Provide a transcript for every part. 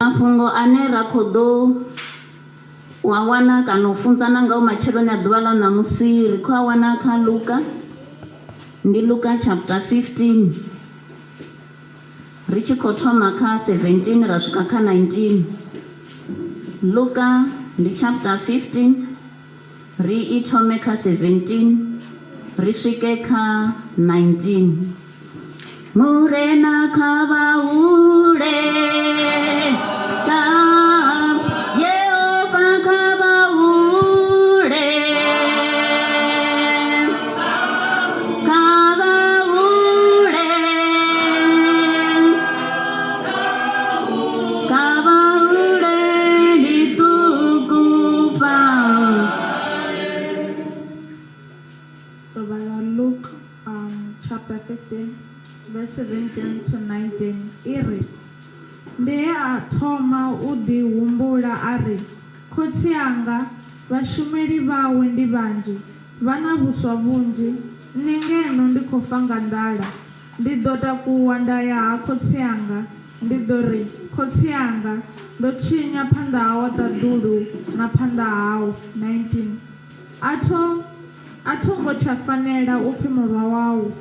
Mafhungo ane ra khou ḓo u a wana kana u funzana ngao matsheloni a ḓuvha ḽa ṋamusi ri khou a wana kha Luka, ndi Luka chapter 15 ri tshi khou thoma kha 17 ra swika kha 19. Luka ndi chapter 15 ri i thome kha 17 ri swike kha 19. Murena kha vha hule ka Yehova kha vha hule kha vha hule kha vha hule ḽiṱuku Ro vhala Luke um, chapter 15 verse 17 to 19 i ri, Ndi he a thoma u ḓihumbula a ri, Khotsi anga, vhashumeli vhawe ndi vhanzhi, vha na vhuswa vhunzhi, nṋe ngeno ndi khou fa nga nḓala. Ndi ḓo takuwa nda ya ha khotsi anga, ndi ḓo ri, Khotsi anga, ndo tshinya phanḓa ha Waṱaḓulu na phanḓa hau. 19. A tho, a tho ngo tsha fanela u pfi murwa wau,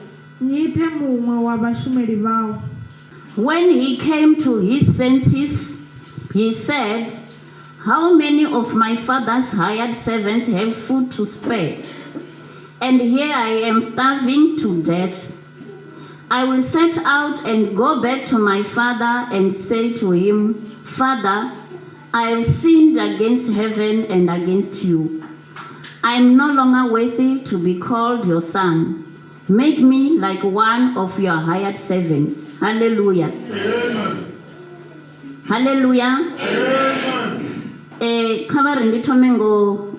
nnyite muṅwe wa vhashumeli vhau. When he came to his senses, he said, How many of my father's hired servants have food to spare? And here I am starving to death. I will set out and go back to my father and say to him, Father, I have sinned against heaven and against you. I am no longer worthy to be called your son. Make me like one of your hired servants. Hallelujah. Hallelujah. Eh, kha vha ri ndi thome ngo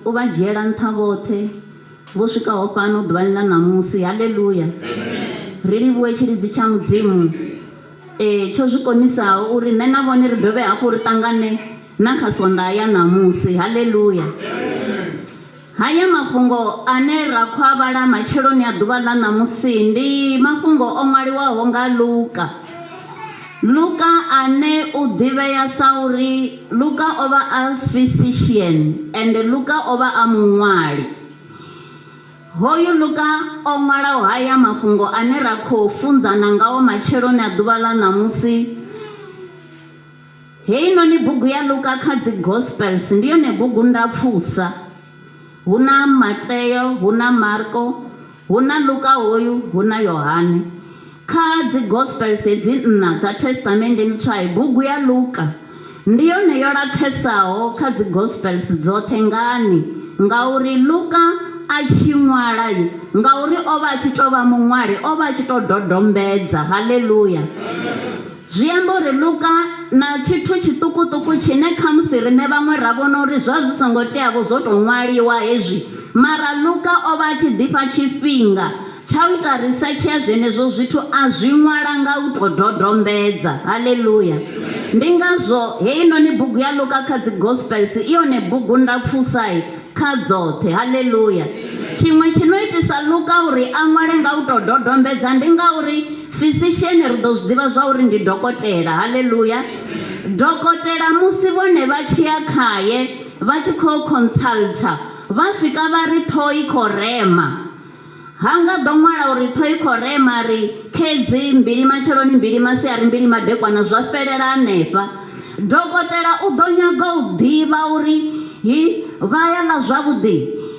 u vha dzhiela nṱha vhoṱhe vho swikaho fhano ḓuvhani ḽa ṋamusi. Hallelujah. Ri livhuwe tshilidzi tsha Mudzimu eh, tsho zwi konisaho uri nṋe na vhone ri dovhe hafhu ri ṱangane na kha Sondaha ya ṋamusi. Hallelujah. Haya mafhungo ane ra khou a vhala matsheloni a ḓuvha ḽa ṋamusi ndi mafhungo o ṅwaliwaho nga Luka. Luka ane u ḓivhea sa uri Luka o vha a physician and Luka o vha a muṅwali. Hoyu Luka o ṅwalaho haya mafhungo ane ra khou funzana ngao matsheloni a ḓuvha ḽa ṋamusi. Heinoni bugu ya Luka kha dzi Gospels ndi yone bugu ndapfusa. Hu na Mateo, hu na Marko, hu na Luka hoyu, hu na Yohane. Kha dzi Gospels hedzi nṋa dza Thestamennde Ntswa, bugu ya Luka ndi yone yo lapfesaho kha dzi Gospels dzoṱhe. Ngani? Ngauri Luka a tshi ṅwala, ngauri o vha a tshi tou vha muṅwali, o vha a tshi tou dodombedza. Haleluya! Zwi amba uri Luka na tshithu tshiṱukuṱuku tshine khamusi riṋe vhaṅwe ra vhona uri zwa zwi songo tea-vho zwo tou ṅwaliwa hezwi, mara Luka o vha a tshi ḓifha tshifhinga tsha u ita risetshe ya zwenezwo zwithu a zwi ṅwala nga u tou dodombedza. Haleluya! Ndi ngazwo heinoni bugu ya Luka kha dzi Gospels i yone bugu ndapfusa kha dzoṱhe. Haleluya! Tshiṅwe tshi no itisa Luka uri a ṅwale nga u tou dodombedza ndi ngauri physician ri ḓo zwi ḓivha zwa uri ndi dokotela. Haleluya! Dokotela musi vhone vha tshi ya khaye vha tshi khou consulta vha swika vha ri ṱhoho i khou rema. Ha nga ḓo ṅwala uri ṱhoho i khou rema a ri khedzi mbili matsheloni mbili masiari mbili madekwana zwa fhelela hanefha. Dokotela u ḓo nyaga u ḓivha uri hi vha ya ḽa zwavhuḓi,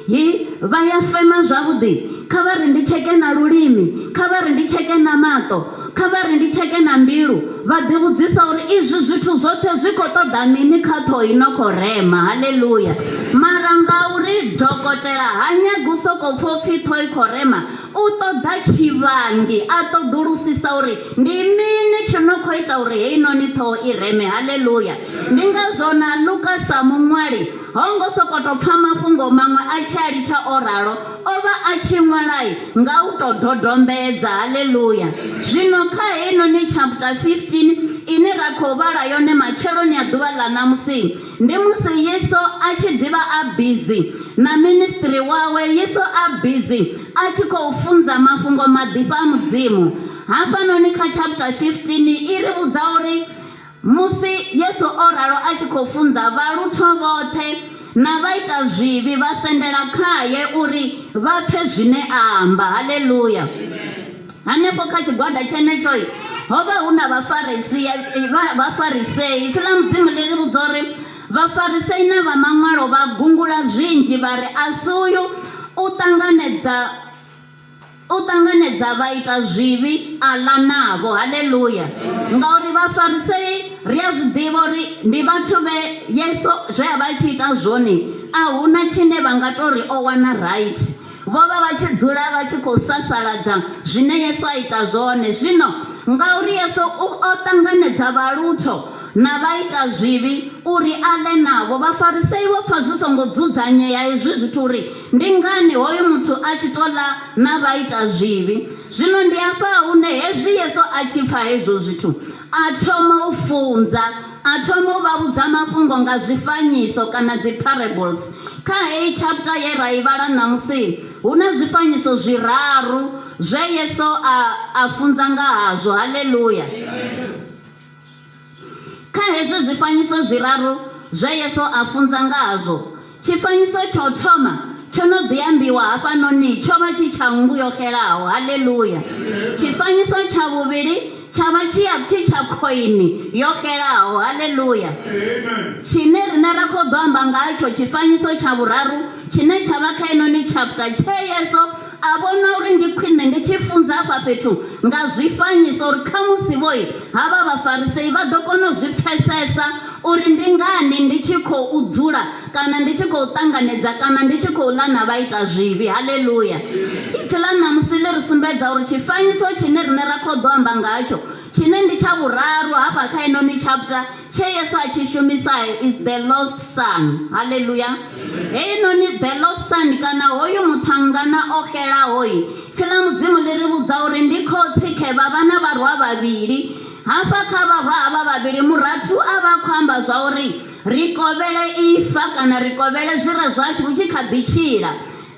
hi vha ya fema zwavhuḓi, kha vha ri ndi tsheke na lulimi, kha vha ri ndi tsheke na maṱo, Kha vha ri ndi tsheke na mbilu, vha ḓivhudzisa uri izwi zwithu zwoṱhe zwi khou ṱoḓa mini kha ṱhoho i no khou rema. Haleluya! Mara ngauri dokotela ha nyagi u sokou pfa upfi ṱhoho i khou rema, u ṱoḓa tshivhangi, a ṱoḓulusisa uri ndi mini tshi no khou ita uri heinoni ṱhoho i reme. Haleluya! Ndi ngazwo na Luka sa muṅwali ho ngo sokou tou pfa mafhungo maṅwe a tshi a litsha o ralo, o vha a tshi ṅwala nga u tou dodombedza. Haleluya! Zwino kha heinoni chapter 15 ine ra khou vhala yone matsheloni a ḓuvha ḽa ṋamusi, ndi musi Yesu a tshi ḓi vha a bizi na ministry wawe, Yesu a bizi a tshi khou funza mafhungo maḓifha a Mudzimu. Hafhanoni kha chapter 15 i ri vhudza uri musi Yesu o ralo, a tshi khou funza vhalutho vhoṱhe na vhaita zwivhi vha sendela khae uri vha pfe zwine a amba. Haleluya! Hanefho kha tshigwada tshenetsho ho vha hu na Vhafarisei. Ipfi ḽa Mudzimu ḽi ri vhudza uri Vhafarisei na vha maṅwalo vha gungula zwinzhi vha ri, Asuyu u ṱanganedza U ṱanganedza vhaitazwivhi a ḽa navho. Haleluya! Ngauri Vhafarisei, ri a zwi ḓivha uri ndi vhathu vhe Yesu zwe a vha a tshi ita zwone, a hu na tshine vha nga tou ri o wana right. Vho vha vha tshi dzula vha tshi khou sasaladza zwine Yesu a ita zwone. Zwino, ngauri Yesu u, o ṱanganedza vhalutho na vhaitazwivhi uri a ḽe navho, Vhafarisei vho pfa zwi songo dzudzanyea hezwi zwithu uri Ndi ngani hoyu muthu a tshi tou ḽa na vhaitazwivhi? Zwino ndi hafha hune hezwi Yesu a tshi pfa hezwo zwithu, a thoma u funza, a thoma u vha vhudza mafhungo nga zwifanyiso kana dzi-parables. Kha heyi chapter ye ra i vhala ṋamusi, hu na zwifanyiso zwiraru zwe Yesu a, a funza nga hazwo. Haleluya! Kha hezwi zwifanyiso zwiraru zwe Yesu a funza nga hazwo, tshifanyiso tsha u thoma tsho no ḓi ambiwa hafhanoni tsho vha tshi tsha nngu yo xelaho. Haleluya! Tshifanyiso tsha vhuvhili tsha vha tshi tshi tsha khoini yo xelaho. Haleluya! Tshine riṋe ra khou ḓo amba nga hatsho tshifanyiso tsha vhuraru tshine tsha vha kha inoni chapter tshe Yesu A vhona uri ndi khwine ndi tshi funza hafha fhethu nga zwifanyiso uri khamusi vhoi havha Vhafarisei vha ḓo kona u zwi pfesesa uri ndi ngani ndi tshi khou dzula kana ndi tshi khou ṱanganedza kana ndi tshi khou ḽa na vhaitazwivhi. Haleluya! Ipfi ḽa ṋamusi ḽi ri sumbedza uri tshifanyiso tshine riṋe ra khou ḓo amba ngatsho, tshine ndi tsha vhuraru hafha kha inoni chapter, Tshe Yesu a tshi shumisa is the lost son. Haleluya. Heinoni the lost son kana hoyu muṱhanngana o xelaho, Ipfi ḽa Mudzimu ḽi ri vhudza uri ndi khotsi khe vha vha na vharwa vhavhili. Hafha kha vharwa havha vhavhili murathu a vha khou amba zwa uri ri kovhele ifa kana ri kovhele zwi re zwashu hu tshi kha ḓi tshila.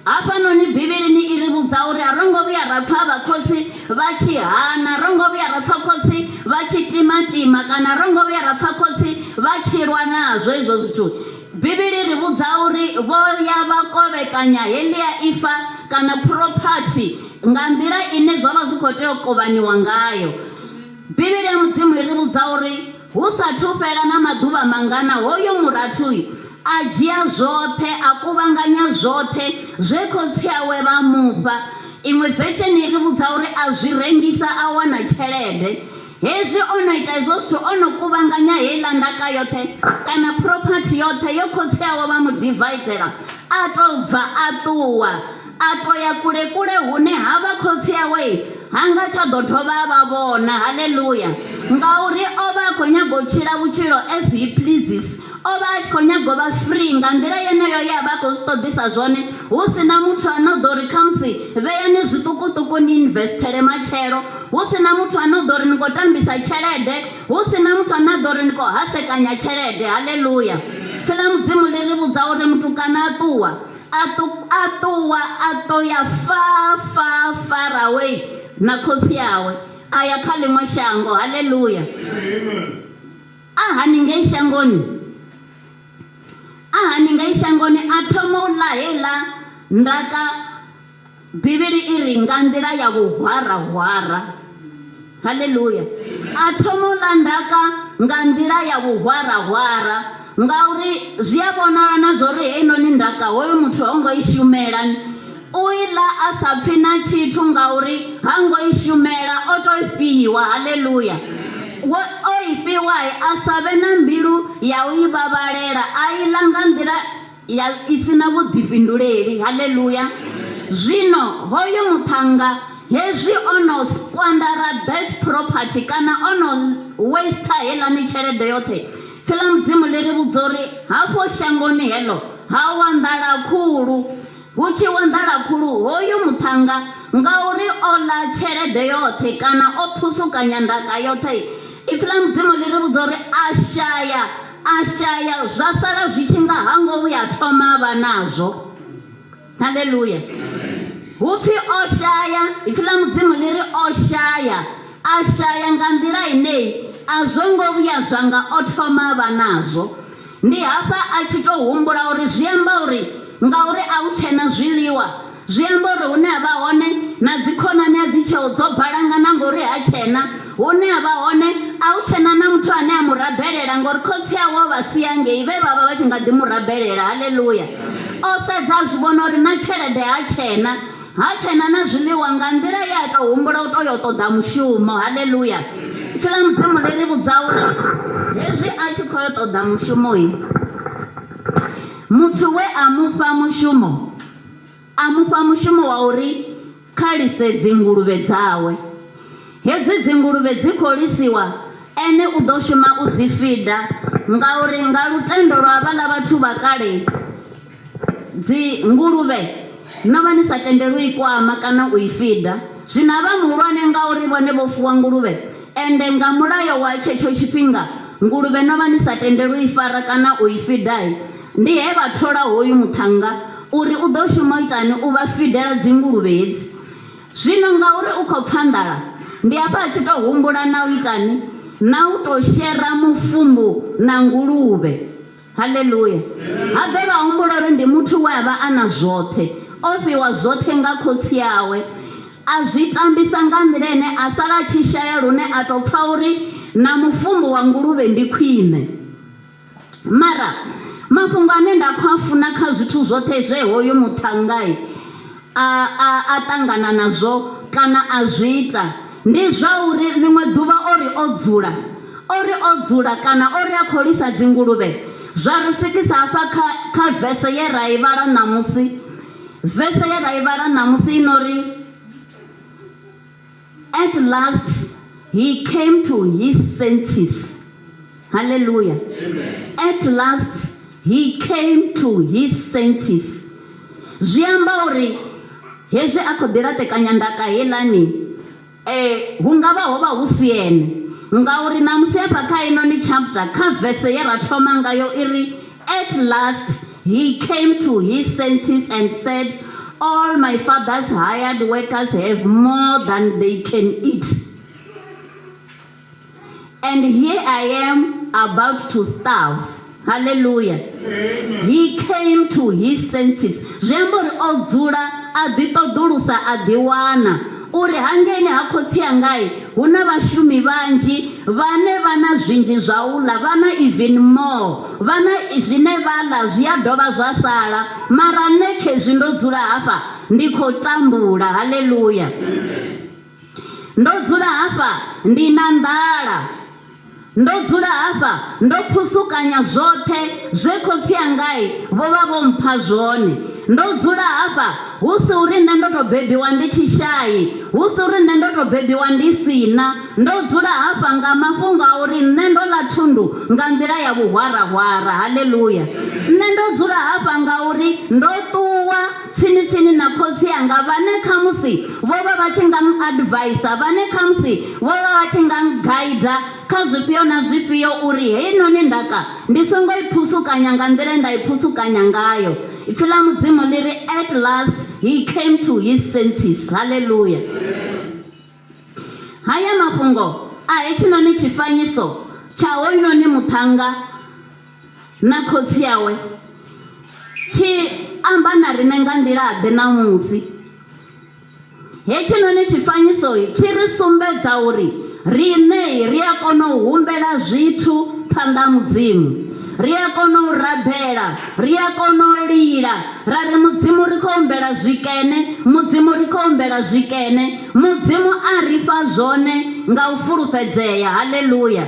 Hafhanoni Bivhilini i ri vhudza uri a ro ngo vhuya ra pfa vhakhotsi vha tshi hana, ro ngo vhuya ra pfa khotsi vha tshi timatima kana ro ngo vhuya ra pfa khotsi vha tshi lwa nazwo izwo zwithu. Bivhili i ri vhudza uri vho ya vha kovhekanya heḽia ifa kana phrophathi nga nḓila ine zwa vha zwi khou tea u kovhaniwa ngayo. Bivhili ya Mudzimu i ri vhudza uri Hu sathu fhela na maḓuvha mangana, hoyu murathu a dzhia zwoṱhe, a kuvhanganya zwoṱhe zwe khotsi awe vha mu fha. Iṅwe vesheni i ri vhudza uri a zwi rengisa a wana tshelede. Hezwi o no ita hezwo zwithu, o no kuvhanganya heiḽa ndaka yoṱhe kana phrophathi yoṱhe yo khotsi awe vha mu divaidela, a tou bva a ṱuwa. A tou ya kule-kule hune ha vha khotsi awe ha nga tsha ḓo dovha a vha vhona. Haleluya! Ngauri o vha a khou nyaga u tshila vhutshilo as he pleases. O vha a tshi khou nyaga u vha free nga nḓila yeneyo ye a vha a khou zwi ṱoḓisa zwone, hu si na muthu a no ḓo ri, Khamusi vheani zwiṱukuṱuku ni investhele matshelo. Hu si na muthu a no ḓo ri ni khou tambisa tshelede. Hu si na muthu ane a ḓo ri ni khou hasekanya tshelede. Haleluya! Pfi ḽa Mudzimu ḽi ri vhudza uri mutukana a ṱuwa. A ṱu, a ṱuwa a ṱo ya far, far, far away na khotsi awe, a ya kha ḽiṅwe shango. Haleluya! A haningei shangoni, a haningei shangoni, a thoma u ḽa heiḽa ndaka. Bivhili i ri, nga nḓila ya vhuhwarahwara. Haleluya! A thoma u ḽa ndaka nga nḓila ya vhuhwarahwara, ngauri zwi a vhonala na zwa uri heinoni ndaka hoyu muthu ho ngo i shumela. U i ḽa a sa pfi na tshithu ngauri ha ngo i shumela, o tou i fhiwa. Haleluya! Wo, o i fhiwa a sa vhe na mbilu ya u i vhavhalela, a i ḽa nga nḓila ya i si na vhuḓifhinduleli. Haleluya! Zwino, hoyu muṱhannga, hezwi o no squanderer that property, kana o no waster heiḽani tshelede yoṱhe, Pfi ḽa Mudzimu ḽi ri vhudza uri hafho shangoni heḽo ha wa nḓala khulu. Hu tshi wa nḓala khulu, hoyu muṱhannga, ngauri o ḽa tshelede yoṱhe, kana o phusukanya ndaka yoṱhe, Ipfi ḽa Mudzimu ḽi ri vhudza uri a shaya A shaya, zwa sala zwi tshi nga ha ngo vhuya a thoma a vha nazwo. Haleluya! Hu pfi o shaya, Ipfi ḽa Mudzimu ḽi ri o shaya. A shaya nga nḓila ine a zwo ngo vhuya zwa nga o thoma a vha nazwo. Ndi hafha a tshi tou humbula uri zwi amba uri ngauri a hu tshena zwiḽiwa, zwi amba uri hune a vha hone na dzikhonani a dzi tsheo dzo balangana ngori ha tshena. Hune a vha hone a hu tshena na muthu ane a mu rabelela ngori khotsi awe o vha sia ngei vhe vha vha vha tshi nga ḓi mu rabelela. Haleluya! O sedza a zwi vhona uri na tshelede ha tshena. Ha tshena na zwiḽiwa nga nḓila ye a tou humbula u tou ya u ṱoḓa mushumo. Haleluya! Ipfi ḽa Mudzimu ḽi ri vhudza uri hezwi a tshi khou ya u ṱoḓa mushumo, muthu we a mu fha mushumo a mu fha mushumo wa uri kha lise dzinguluvhe dzawe. Hedzi dzinguluvhe dzi khou lisiwa, ene u ḓo shuma u dzi fida, ngauri nga lutendo lwa havhaḽa vhathu vha kale, Dzi nguluvhe no vha ni sa tendelwi u i kwama kana u i fida. Zwino havha muhulwane ngauri vhone vho fuwa nguluvhe ende nga mulayo wa tshetsho tshifhinga nguluvhe no vha ni sa tendelwi u i fara kana u i fida, ndi he vha thola hoyu muṱhannga uri u ḓo shuma u itani u vha fidela dzinguluvhe hedzi. Zwino ngauri u khou pfa nḓala ndi hafha a tshi tou humbula na u itani na u tou shera mufumbu na nguluvhe. Haleluya! Habe vha humbula uri ndi muthu we a vha a na zwoṱhe, o fhiwa zwoṱhe nga khotsi awe. A zwi tambisa nga nḓila ine a sala a tshi shaya lune a tou pfa uri na mufumbu wa nguluvhe ndi khwine. Mara mafhungo ane nda khou a funa kha zwithu zwoṱhe zwe hoyu muṱhannga a, a, a ṱangana nazwo kana a zwi ita, ndi zwa uri ḽiṅwe ḓuvha o ri o dzula, o ri o dzula kana o ri a khou lisa dzinguluvhe, zwa ri swikisa hafha kha, kha vese ye ra i vhala ṋamusi. Vese ye ra i vhala ṋamusi i no ri, At last he came to his senses. Hallelujah. Amen. At last he came to his senses. Zwi amba uri hezwi a khou ḓi laṱekanya ndaka heiḽani eh, hu nga vha ho vha hu si ene ngauri ṋamusi hafha kha inoni chapter kha vese ye ra thoma ngayo i ri At last he came to his senses and said, All my father's hired workers have more than they can eat. And here I am about to starve. Hallelujah. Amen. He came to his senses. Zwi amba uri o dzula a ḓi ṱoḓulusa a ḓiwana uri hangeini ha khotsi angai Hu na vhashumi vhanzhi vhane vha na zwinzhi zwa u ḽa, vha na even more, vha na zwine vha ḽa zwi a dovha zwa sala, mara nṋe khezwi ndo dzula hafha ndi khou tambula. Haleluya! Ndo dzula hafha ndi na nḓala. Ndo dzula hafha ndo phusukanya zwoṱhe zwe khotsi angai vho vha vho mpha zwone. Ndo dzula hafha hu si uri nṋe ndo tou bebiwa ndi tshishai, hu si uri nṋe ndo tou bebiwa ndi si na. Ndo dzula hafha nga mafhungo a uri nṋe ndo ḽa thundu nga nḓila ya vhuhwarahwara. Haleluya! Nṋe ndo dzula hafha ngauri ndo ṱuwa tsini-tsini na khotsi anga vhane khamusi vho vha vha tshi nga n-advaisa, vhane khamusi vho vha vha tshi nga n-gaida kha zwifhio na zwifhio uri heinoni ndaka ndi songo i phusukanya nga nḓila ye nda i phusukanya ngayo. Ipfi ḽa Mudzimu ḽi ri, At last he came to his senses. Haleluya! Haya mafhungo a hetshinoni tshifanyiso tsha hoyunoni muṱhannga na khotsi awe tshi amba na riṋe nga nḓila-ḓe ṋamusi? Hetshinoni tshifanyiso tshi ri sumbedza uri riṋe ri a kona u humbela zwithu phanḓa ha Mudzimu. Ri a kona u rabela, ri a kona u lila, ra ri Mudzimu ri khou humbela zwikene, Mudzimu ri khou humbela zwikene. Mudzimu a ri fha zwone nga u fulufhedzea. Haleluya!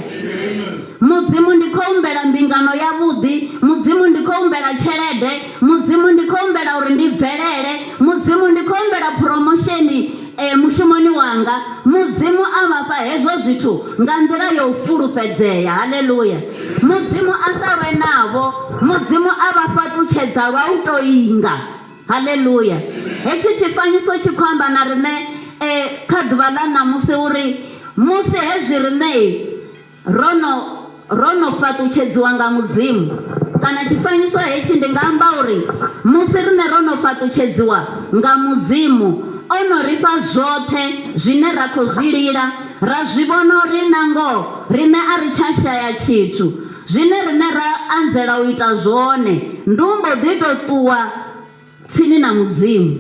Mudzimu ndi khou humbela mbingano yavhuḓi, Mudzimu ndi khou humbela tshelede, Mudzimu ndi khou humbela uri ndi bvelele, Mudzimu ndi khou humbela phuromosheni e, mushumoni wanga. Mudzimu a vha fha hezwo zwithu nga nḓila ya u fulufhedzea. Haleluya! Mudzimu a sa lwe navho, Mudzimu a vha fhaṱutshedza lwa u tou inga. Haleluya! Hetshi tshifanyiso tshi khou amba na riṋe e, kha ḓuvha ḽa ṋamusi uri musi hezwi riṋe Ro no, ro no fhaṱutshedziwa nga Mudzimu. Kana tshifanyiso hetshi ndi nga amba uri musi riṋe ro no fhaṱutshedziwa nga Mudzimu, O no ri fha zwoṱhe zwine ra khou zwi lila, ra zwi vhona uri nangoho riṋe a ri tsha shaya tshithu. Zwine riṋe ra. anzela u ita zwone ndi u mbo ḓi tou ṱuwa tsini na Mudzimu.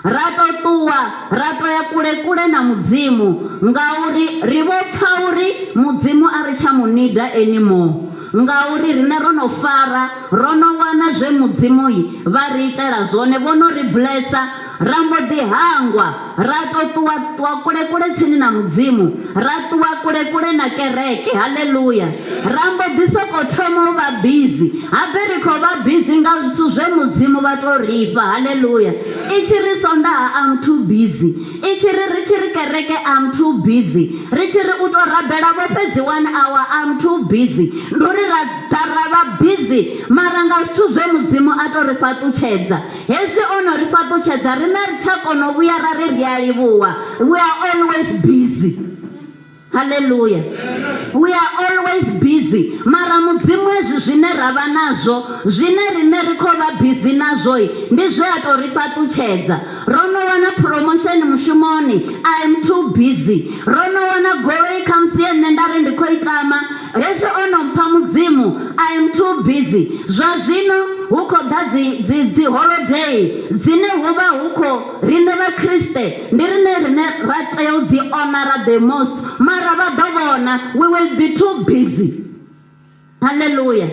Ra tou ṱuwa ra tou ya kule-kule na Mudzimu ngauri ri vho pfa uri Mudzimu a ri tsha mu nida anymore ngauri riṋe ro no fara, ro no wana zwe Mudzimu vha ri itela zwone, vho no ri blessa, ra mbo ḓi hangwa ra tou ṱuwa ṱuwa kule-kule tsini na Mudzimu, ra ṱuwa kule-kule na kereke. Haleluya! Ra mbo ḓi sokou thoma u vha bizi. Habe ri khou vha bizi nga zwithu zwe Mudzimu vha tou ri fha. Haleluya! I tshi ri Sondaha, I'm too busy. I tshi ri, ri tshi ri kereke, I'm too busy. Ri tshi ri u tou rabela vho fhedzi one hour, I'm too busy. Ndi uri ra ḓa ra vha bizi mara nga zwithu zwe Mudzimu a tou ri fhaṱutshedza. Hezwi o no ri fhaṱutshedza, riṋe a ri tsha kona u vhuya ra ri ri a livhuwa. We are always busy. Haleluya. We are always busy. Mara Mudzimu hezwi zwine ra vha nazwo, zwine riṋe ri khou vha busy nazwo, ndi zwe a tou ri fhaṱutshedza. Ro no wana promotion mushumoni, I am too busy. Ro no wana goloi khamusi ye nṋe nda ri ndi khou i tama, Hezwi o no mpha Mudzimu, I am too busy. Zwa zwino hu khou ḓa dzi, dzi, dzi holodei dzine hu vha hu khou, riṋe Vhakriste ndi riṋe rine ra tea u dzi honara the most, mara vha ḓo vhona, we will be too busy. Hallelujah.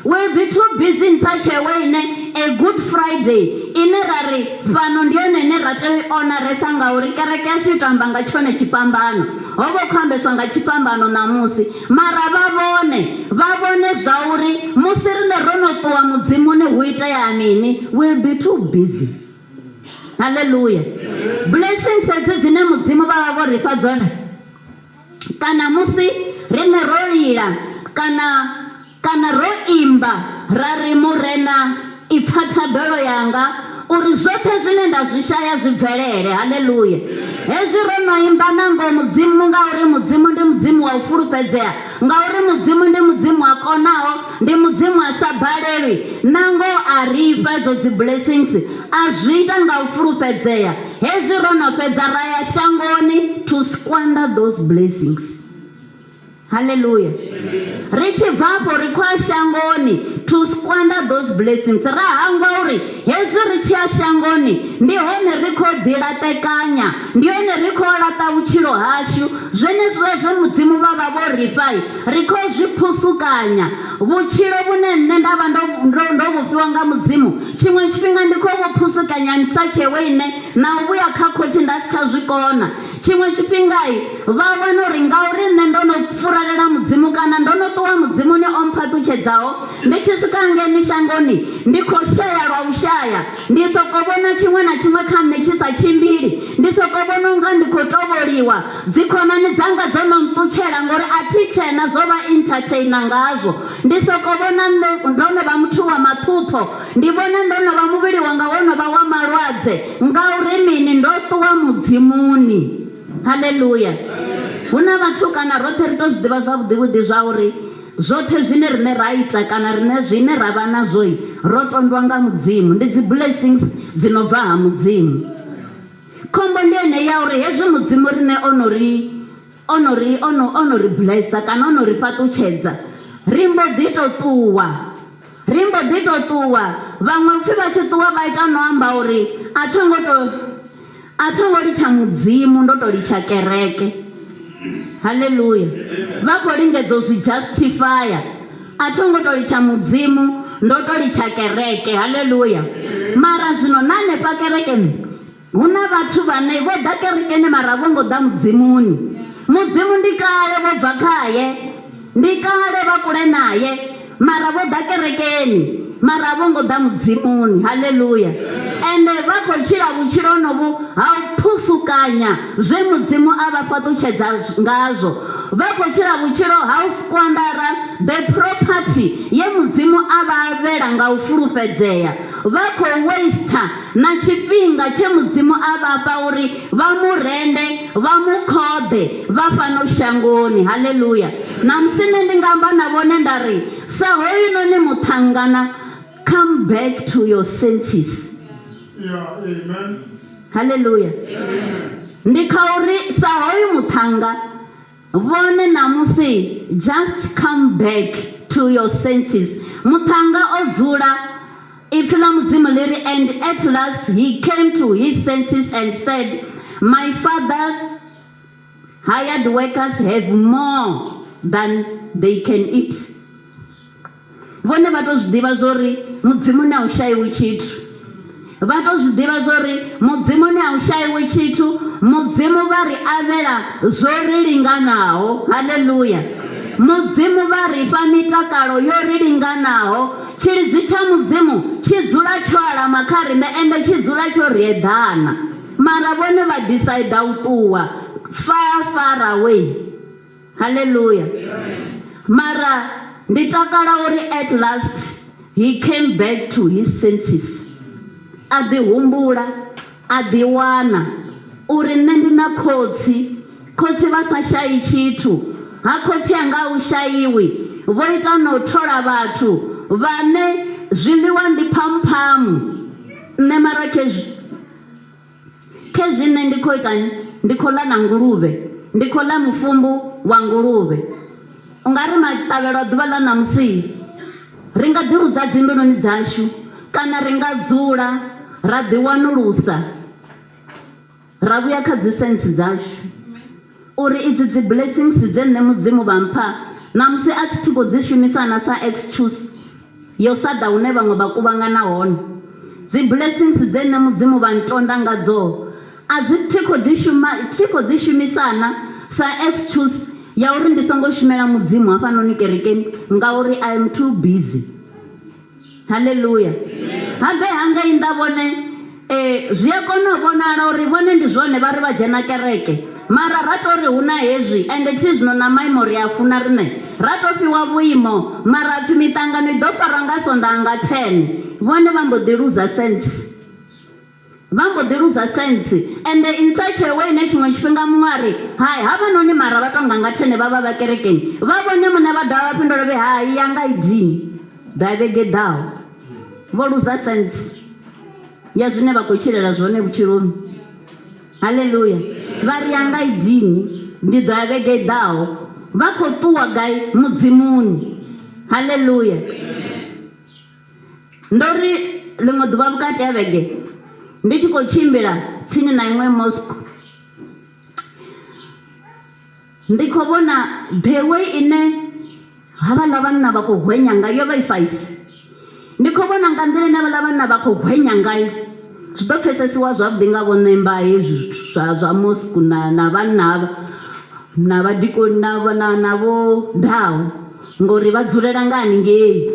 We'll be too busy in such a way ine a Good Friday ine ra ri fhano ndi yone ine ra tea u i onaresa ngauri kereke yashu i to amba nga tshone tshifhambano. Ho vha khou ambeswa nga tshifhambano ṋamusi. Mara vha vhone, vha vhone zwauri musi riṋe ro no ṱuwa Mudzimuni hu itea mini. We'll be too busy. Hallelujah. Blessings hedzi dzine Mudzimu vha vha vho ri fha dzone kana musi riṋe ro lila kana Kana ro imba ra ri, Murena, ipfa thabelo yanga, uri zwoṱhe zwine nda zwi shaya zwi bvelele. Haleluya! Hezwi ro no imba nangoho Mudzimu, ngauri Mudzimu ndi Mudzimu wa u fulufhedzea, ngauri Mudzimu ndi Mudzimu a konaho, ndi Mudzimu a sa balelwi, nangoho a ri fha idzo dzi blessings, a zwi ita nga u fulufhedzea. Hezwi ro no fhedza, ra ya shangoni to squander those blessings. Haleluya. Ri tshi bva afho ri khou ya shangoni to squander those blessings. Ra hangwa uri hezwi ri tshi ya shangoni ndi hone ri khou ḓilaṱekanya, ndi hone ri khou laṱa vhutshilo hashu. Zwenezwiḽa zwe Mudzimu vha vha vho ri fha ri khou zwi phusukanya. Vhutshilo vhune nṋe nda vha ndo, ndo, ndo vhu fhiwa nga Mudzimu, tshiṅwe tshifhinga ndi khou vhu phusukanya in such a way ine na u vhuya kha Khotsi nda si tsha zwi kona. Tshiṅwe tshifhinga vha wana uri ngauri nṋe ndo no furalela Mudzimu kana ndo no ṱuwa Mudzimuni o mphaṱutshedzaho, ndi tshi swika ngeni shangoni ndi khou shaya lwa u shaya. Ndi sokou vhona tshiṅwe na tshiṅwe kha nṋe tshi sa tshimbili. Ndi sokou vhona u nga ndi khou tovholiwa. Dzikhonani dzanga dzo no nṱutshela ngauri a thi tshena zwo vha entertainer ngazwo. Ndi sokou vhona nṋe ndo no vha muthu wa maṱhupho. Ndi vhona ndo no vha muvhili wanga wo no vha wa malwadze. Ngauri mini? Ndo ṱuwa Mudzimuni. Haleluya! Hu na vhathu kana roṱhe ri tou zwi ḓivha zwavhuḓi-vhuḓi zwa uri zwoṱhe zwine riṋe ra ita kana riṋe zwine ra vha nazwo ro tondwa nga Mudzimu. Ndi dzi blessings dzi no bva ha Mudzimu. Khombo ndi ene ya uri hezwi Mudzimu riṋe o no ri o no ri o no o no ri blessa kana o no ri fhaṱutshedza ri mbo ḓi tou ṱuwa. Ri mbo ḓi tou ṱuwa. Vhaṅwe upfi vha tshi ṱuwa vha ita no amba uri a tho ngo tou a tho ngo litsha Mudzimu ndo tou litsha kereke. Haleluya. Vha khou lingedza u zwi justify. A tho ngo tou litsha Mudzimu ndo tou litsha kereke. Haleluya. Mara zwino na hanefha kerekeni Hu na vhathu vhane vho ḓa kerekeni mara a vho ngo ḓa Mudzimuni. Mudzimu ndi kale vho bva khae. Ndi kale vha kule nae. Mara vho ḓa kerekeni mara a vho ngo ḓa Mudzimuni. Haleluya. Ende vha khou tshila vhutshilo honovhu ha u phusukanya zwe Mudzimu a vha fhaṱutshedza ngazwo. Vha khou tshila vhutshilo ha u squandara the property ye Mudzimu a vha avhela nga u fulufhedzea. Vha khou waster na tshifhinga tshe Mudzimu a vha fha uri vha mu rende, vha mu khoḓe vha fhano shangoni. Haleluya! Ṋamusi nṋe ndi nga amba na vhone nda ri, Sa hoyunoni muṱhanngana, come back to your senses. Yeah, amen. Haleluya! Ndi kha uri sa hoyu muṱhannga, vhone ṋamusi just come back. to your senses. Muṱhannga o dzula, ipfi ḽa Mudzimu ḽi ri, and at last he came to his senses and said, my father's hired workers have more than they can eat. Vhone vha to zwi ḓivha zwori Mudzimuni a u shaiwi tshithu. Vha to zwi ḓivha zwori Mudzimuni a u shaiwi tshithu, Mudzimu vha ri avhela zwo ri linganaho. Haleluya! Mudzimu vha ri fha mitakalo yo ri linganaho. Tshilidzi tsha Mudzimu tshi dzula tsho alama kha riṋe ende tshi dzula tsho ri eḓana. Mara vhone vha decider u ṱuwa far far away. Haleluya. Mara ndi takala uri at last he came back to his senses. A ḓi humbula, a ḓi wana uri nṋe ndi na khotsi, khotsi vha sa shayi tshithu, ha khotsi anga a hu shaiwi, vho ita na u thola vhathu vhane zwiḽiwa ndi phamuphamu. Nṋe mara khezwi. Khezwi nṋe ndi khou itani? Ndi khou ḽa na nguluvhe. Ndi khou ḽa mufumbu wa nguluvhe. U nga ri maṱavhelo a ḓuvha ḽa ṋamusi, ri nga ḓirudza dzimbiluni dzashu kana ri nga dzula ra ḓiwanulusa ra vhuya kha dzi sense dzashu uri idzi dzi blessings dze nṋe Mudzimu vha mpha ṋamusi a thi khou dzi shumisana sa excuse yo sa ḓa hune vhaṅwe vha kuvhangana hone. Dzi blessings dze nṋe Mudzimu vha ntonda ngadzo a dzi thi khou dzi shuma thi khou dzi shumisana sa excuse ya uri ndi songo shumela Mudzimu hafhanoni kerekeni ngauri I am too busy. Haleluya. Habe hangei nnḓa vhone eh, zwi a kona u vhonala uri vhone ndi zwone vha ri vha dzhena kereke mara ra to ri hu na hezwi ende thi zwino na maimo ri a funa riṋe ra to fhiwa vhuimo mara pfhi miṱangano i ḓo farwa nga sondaha nga 10 vhone vha mbo ḓi luza sense Vha mbo ḓi luza sense ende in such a way ine tshiṅwe tshifhinga muṅwe a ri, Hai, havhanoni mara vha tou nga nga thene vha vha vha kerekeni. Vha vhone muṋe vha dovha vha fhindula vhe, Hai, yanga i dini ḓa vhege i ḓaho. Vho luza sense ya zwine vha khou tshilela zwone vhutshiloni. Haleluya! Vha ri yanga i dini, ndi ḓo ya vhege i ḓaho. Vha khou ṱuwa gai? Mudzimuni. Haleluya! Ndo ri ḽiṅwe ḓuvha vhukati ha vhege ndi tshi khou tshimbila tsini na iṅwe mosque, ndi khou vhona the way ine havhaḽa vhanna vha khou hwenya ngayo, yo vha i 5. Ndi khou vhona nga nḓila ine havhaḽa vhanna vha khou hwenya ngayo, zwi ḓo pfesesiwa zwavhuḓi nga vho ṋemba hezwi zwithu zwa zwa mosque na na vhanna havha na vhadikoni na na na vho daho. Ngori vha dzulela nga haningei.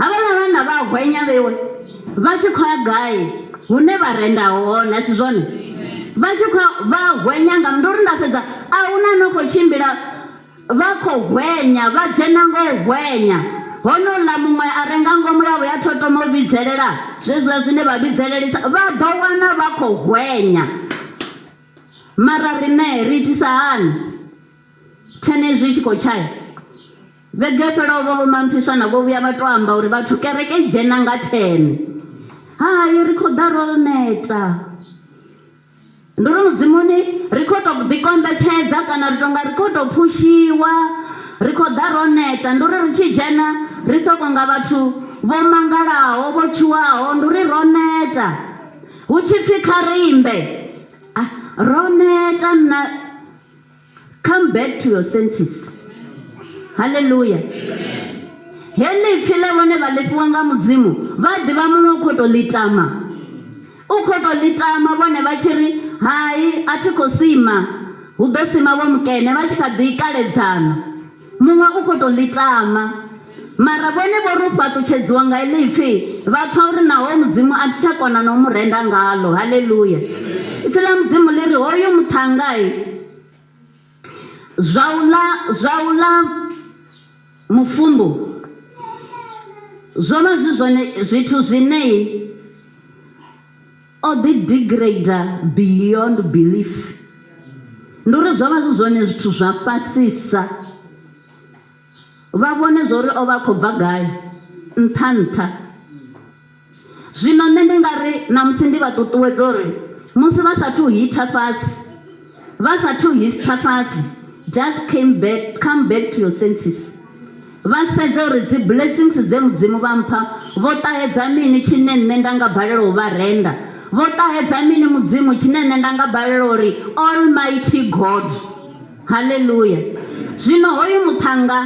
Havhaḽa vhanna vha a hwenya vhewe vha tshi khou ya gai hune vha renda hone, a si zwone? Vha tshi khou vha hwenya nga ndi uri nda sedza a hu na no khou tshimbila vha khou hwenya vha dzhena ngo u hwenya. Honouḽa muṅwe a re nga ngomu ya vhuya thotoma u vhidzelela zwezwiḽa zwine vha vhidzelelisa vha ḓo wana vha khou hwenya. Mara riṋe ri itisa hani? Tshenezwi i tshi khou tshaya, vhege yo fhelaho vho Vho-Mamphiswana vho vhuya vha tou amba uri vhathu kereke i dzhena nga thene. Hai, ri khou ḓa ro neta. Ndi uri Mudzimuni ri khou tou ḓikombetshedza kana ri tou nga ri khou tou phushiwa, ri khou ḓa ro neta. Ndi uri ri tshi dzhena ri sokou nga vhathu vho mangalaho, vho tshuwaho, ndi uri ro neta. Hu tshi pfi kha ri imbe, ro neta nna. Come back to your senses. Hallelujah. Heḽi ipfi ḽe vhone vha ḽi fhiwa nga Mudzimu, vha ḓivha muṅwe u khou tou ḽi tama. U khou tou ḽi tama vhone vha tshi ri, hai, a thi khou sima, hu ḓo sima vho mukene vha tshi kha ḓi kaledzana. Muṅwe u khou tou ḽi tama. Mara vhone vho ri u fhaṱutshedziwa nga iḽi ipfi, vha pfa uri naho Mudzimu a thi tsha kona na u mu renda ngaḽo. Haleluya! Ipfi ḽa Mudzimu ḽi ri, Hoyu muṱhannga zwa u ḽa, zwa u ḽa mufumbu zwo vha zwi zwone zwithu zwine O ḓi degrader beyond belief. Ndi uri zwo vha zwi zwone zwithu zwa fhasisa. Vha vhone zwa uri o vha a khou bva gai, nṱha nṱha. Zwino nṋe ndi nga ri ṋamusi ndi vha ṱuṱuwedza uri musi vha sathu hitha fhasi, vha sathu hitha fhasi, just came back, come back to your senses. Vha sedza uri dzi blessings dze Mudzimu vha mpha vho ṱahedza mini tshine nṋe nda nga balelwa u vha renda. Vho ṱahedza mini Mudzimu tshine nṋe nda nga balelwa uri Almighty God. Haleluya. Zwino hoyu muṱhannga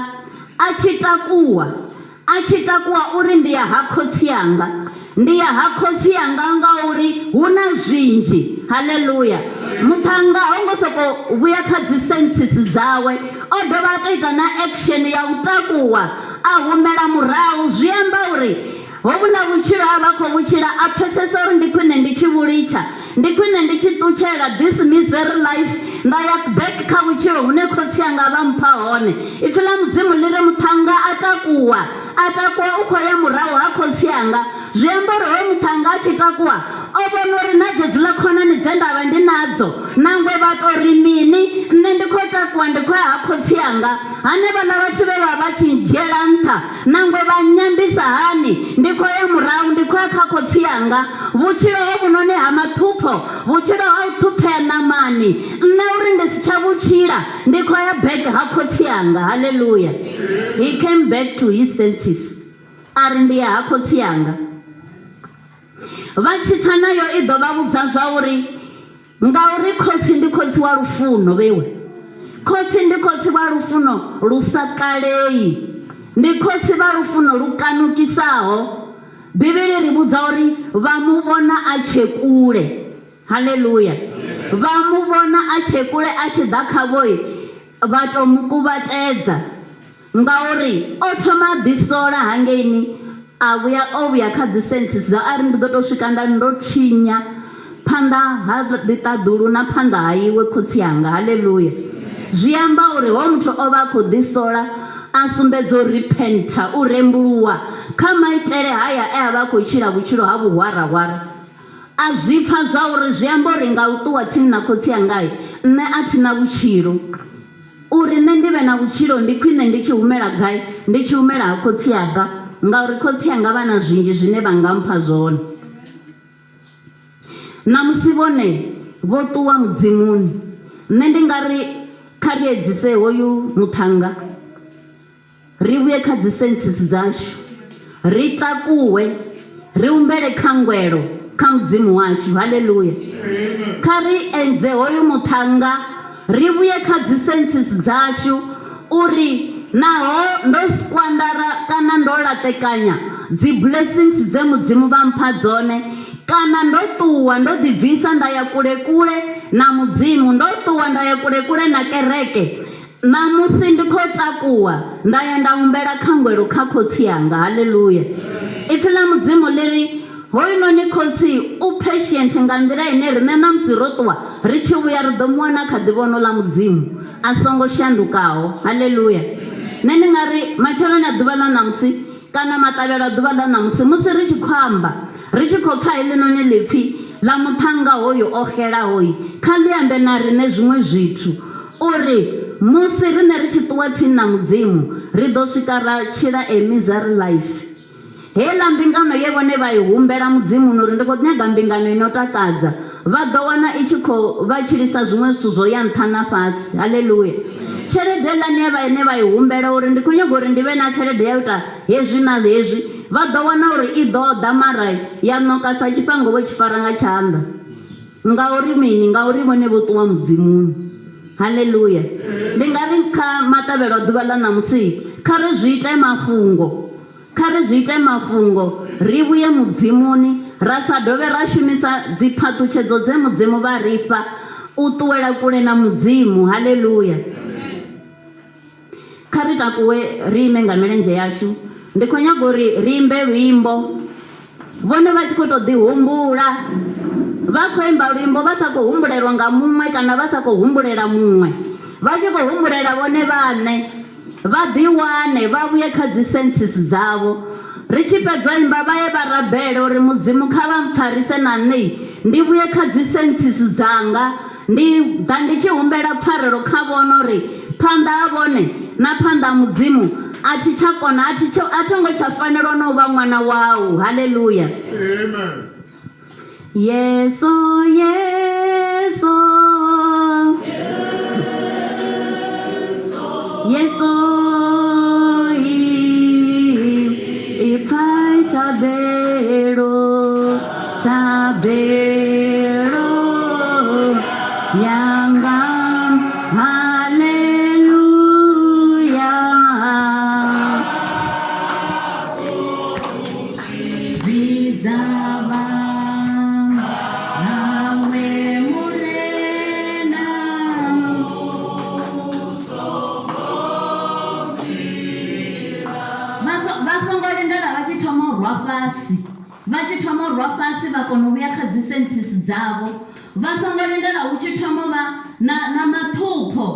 a tshi takuwa, a tshi takuwa uri ndi ya ha khotsi anga. Ndi ya ha khotsi anga ngauri hu na zwinzhi. Haleluya. Muṱhannga ho ngo sokou vhuya kha dzi senses dzawe, o dovha a tou ita na action ya u takuwa a humela murahu. Zwi amba uri Hovhuḽa vhutshilo ha vha khou vhu tshila a pfesesa uri ndi khwine ndi tshi vhu litsha, ndi khwine ndi tshi ṱutshela this misery life nda ya back kha vhutshilo hune khotsi anga vha mpha hone. Ipfi ḽa Mudzimu ḽi ri muṱhannga a takuwa, a takuwa u khou ya murahu ha khotsi anga. Zwi amba uri hoyu muṱhannga a tshi takuwa o vhona uri na dzedziḽa khonani dze nda vha ndi nadzo nangwe vha tou ri mini nṋe ndi khou takuwa ndi khou ya ha khotsi anga. Hanevhaḽa vhathu vhe vha vha tshi ndzhiela nṱha Nangwe vha nnyambisa hani, ndi khou ya murahu, ndi khou ya kha khotsi anga. Vhutshilo hovhunoni ha maṱhupho, vhutshilo ha u ṱhuphea ṋamani, nṋe uri ndi si tsha vhu tshila, ndi khou ya back ha khotsi anga. Haleluya! He came back to his senses. A ri, Ndi ya ha khotsi anga. Vha tshi tsa nayo i ḓo vha vhudza zwauri, Ngauri khotsi ndi khotsi wa lufuno, vheiwe. Khotsi ndi khotsi wa lufuno lu sa kalei. Ndi khotsi vha lufuno lu kanukisaho. Bivhili i ri vhudza uri vha mu vhona a tshe kule. Haleluya! Vha mu vhona a tshe kule a tshi ḓa khavho, vha tou mu kuvhatedza. Ngauri o thoma a ḓisola hangeini, a vhuya o vhuya kha dzi senses dzawe, a ri, Ndi ḓo tou swika nda ndo tshinya phanḓa ha ḽiṱaḓulu na phanḓa ha iwe khotsi anga. Haleluya! Zwi amba uri hoyu muthu o vha a khou ḓisola, a sumbedza u repenta, u rembuluwa kha maitele haya e a vha a khou tshila vhutshilo ha vhuhwarahwara. A zwi pfa zwauri zwi amba uri nga u ṱuwa tsini na khotsi anga, nṋe a thi na vhutshilo. Uri nṋe ndi vhe na vhutshilo ndi khwine ndi tshi humela gai? Ndi tshi humela ha khotsi anga, ngauri khotsi anga vha na zwinzhi zwine vha nga mpha zwone. Ṋamusi vhone vho ṱuwa Mudzimuni. Nṋe ndi nga ri kha ri edzise hoyu muṱhannga. Ri vhuye kha dzi senses dzashu, ri takuwe, ri humbele khangwelo kha Mudzimu washu. Haleluya! Kha ri endze hoyu muṱhannga, ri vhuye kha dzi senses dzashu uri naho ndo squandara kana ndo laṱekanya dzi blessings dze Mudzimu vha mpha dzone, kana ndo ṱuwa ndo ḓibvisa nda ya kule kule na Mudzimu, ndo ṱuwa nda ya kule kule na kereke, Ṋamusi ndi khou takuwa nda ya nda humbela khangwelo kha Khotsi anga. Haleluya! Ipfi ḽa Mudzimu ḽi ri, Hoyunoni Khotsi u patient nga nḓila ine riṋe ṋamusi ro ṱuwa ri tshi vhuya ri ḓo mu wana kha ḓi vhona uḽa Mudzimu a songo shandukaho. Haleluya! Nṋe ndi nga ri matsheloni a ḓuvha ḽa ṋamusi kana maṱavhelo a ḓuvha ḽa ṋamusi musi ri tshi khou amba ri tshi khou pfa heḽinoni ḽipfi ḽa muṱhannga hoyu o xelaho, kha ḽi ambe na riṋe zwiṅwe zwithu. U ri, Musi riṋe ri tshi ṱuwa tsini na Mudzimu, ri ḓo swika ra tshila a misery life. Heiḽa mbingano ye vhone vha i humbela Mudzimuni uri ndi khou nyaga mbingano i no takadza, vha ḓo wana i tshi khou vha tshilisa zwiṅwe zwithu zwo ya nṱha na fhasi. Haleluya! Tshelede heiḽani ye vhane vha i humbela uri ndi khou nyaga uri ndi vhe na tshelede ya u ita hezwi na hezwi, vha ḓo wana uri i ḓo ḓa mara ya ṋoka sa tshifhango vho tshi fara nga tshanḓa. Ngauri mini? Ngauri vhone vho ṱuwa Mudzimuni. Haleluya! Ndi nga ri kha maṱavhelo a ḓuvha ḽa ṋamusi, kha ri zwi ite mafhungo. Kha ri zwi ite mafhungo, ri vhuye Mudzimuni, ra sa dovhe ra shumisa dziphaṱhutshedzo dze Mudzimu vha ri fha, u ṱuwela kule na Mudzimu. Haleluya! Kha ri takuwe ri ime nga milenzhe yashu. Ndi khou nyaga uri ri imbe luimbo. Vhone vha tshi khou tou ḓihumbula. Vha khou imba luimbo vha sa khou humbulelwa nga muṅwe kana vha sa khou humbulela muṅwe. Vha tshi khou humbulela vhone vhaṋe. Vha ḓiwane vha vhuye kha dzi senses dzavho. Ri tshi fhedza u imba vha ye vha rabele uri Mudzimu kha vha mpfarise na nṋe ndi vhuye kha dzi senses dzanga. Ndi ḓa ndi tshi humbela pfarelo kha vhone uri phanḓa ha vhone na phanḓa ha Mudzimu a thi tsha kona, a thi tsha, a tho ngo tsha fanelwa na u vha ṅwana wau. Haleluya. Amen. Yesu, Yesu, Yesu, Ipfai thabelo, thabelo yanga. Haleluya. Vhidza vhawe Murena. Vha songo lindela vha tshi thoma u rwa fhasi, vha tshi thoma u rwa fhasi vha kona u vhuya kha dzi senses dzavho. Vha songo lindela hu tshi thoma u vha na, na maṱhupho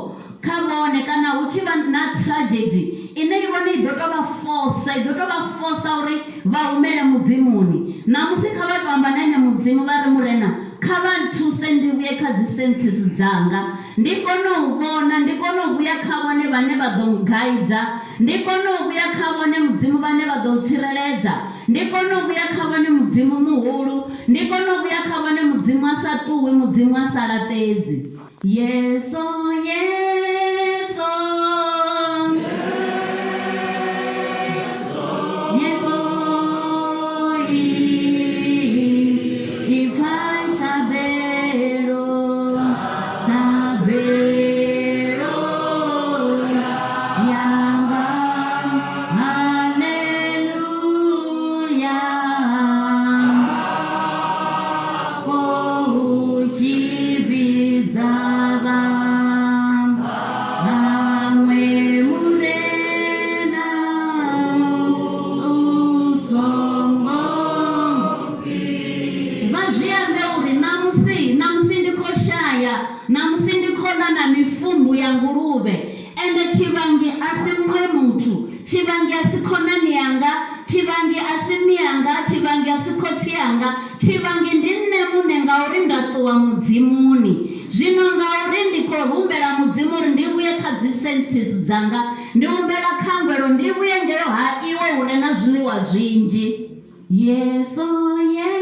kha vhone kana hu tshi vha na tragedy ine vhone i ḓo tou vha fosa, i ḓo tou vha fosa uri vha humele Mudzimuni. Ṋamusi kha vha tou amba na ene Mudzimu vha ri, Murena, kha vha nthuse ndi vhuye kha dzi senses dzanga. Ndi kone u vhona, ndi kone u vhuya kha vhone vhane vha ḓo ngaida, ndi kone u vhuya kha vhone Mudzimu vhane vha ḓo ntsireledza, ndi kone u vhuya kha vhone Mudzimu muhulu, ndi kone u vhuya kha vhone Mudzimu a sa ṱuwi, Mudzimu a sa laṱedzi. Yesu, Yesu, Yesu, ipfa thabelo, thabelo yanga. Haleluya. Oh, tshi vhidza vhaṅwe Murena, u songo. Vha zwi ambe uri ṋamusi, ṋamusi ndi khou shaya, ṋamusi ndi khou ḽa na mifumbu ya nguluvhe. Ende tshivhangi a si muṅwe muthu, tshivhangi a si khonani yanga, tshivhangi a si mianga, tshivhangi a si khotsi anga, tshivhangi ndi nṋe muṋe ngauri nda ṱuwa Mudzimuni. Zwino ngauri ndi khou humbela Mudzimu uri ndi vhuye kha dzi senses dzanga, ndi humbela khangwelo ndi vhuye ngeyo ha iwe hu re na zwiḽiwa zwinzhi. Yesu, Yesu.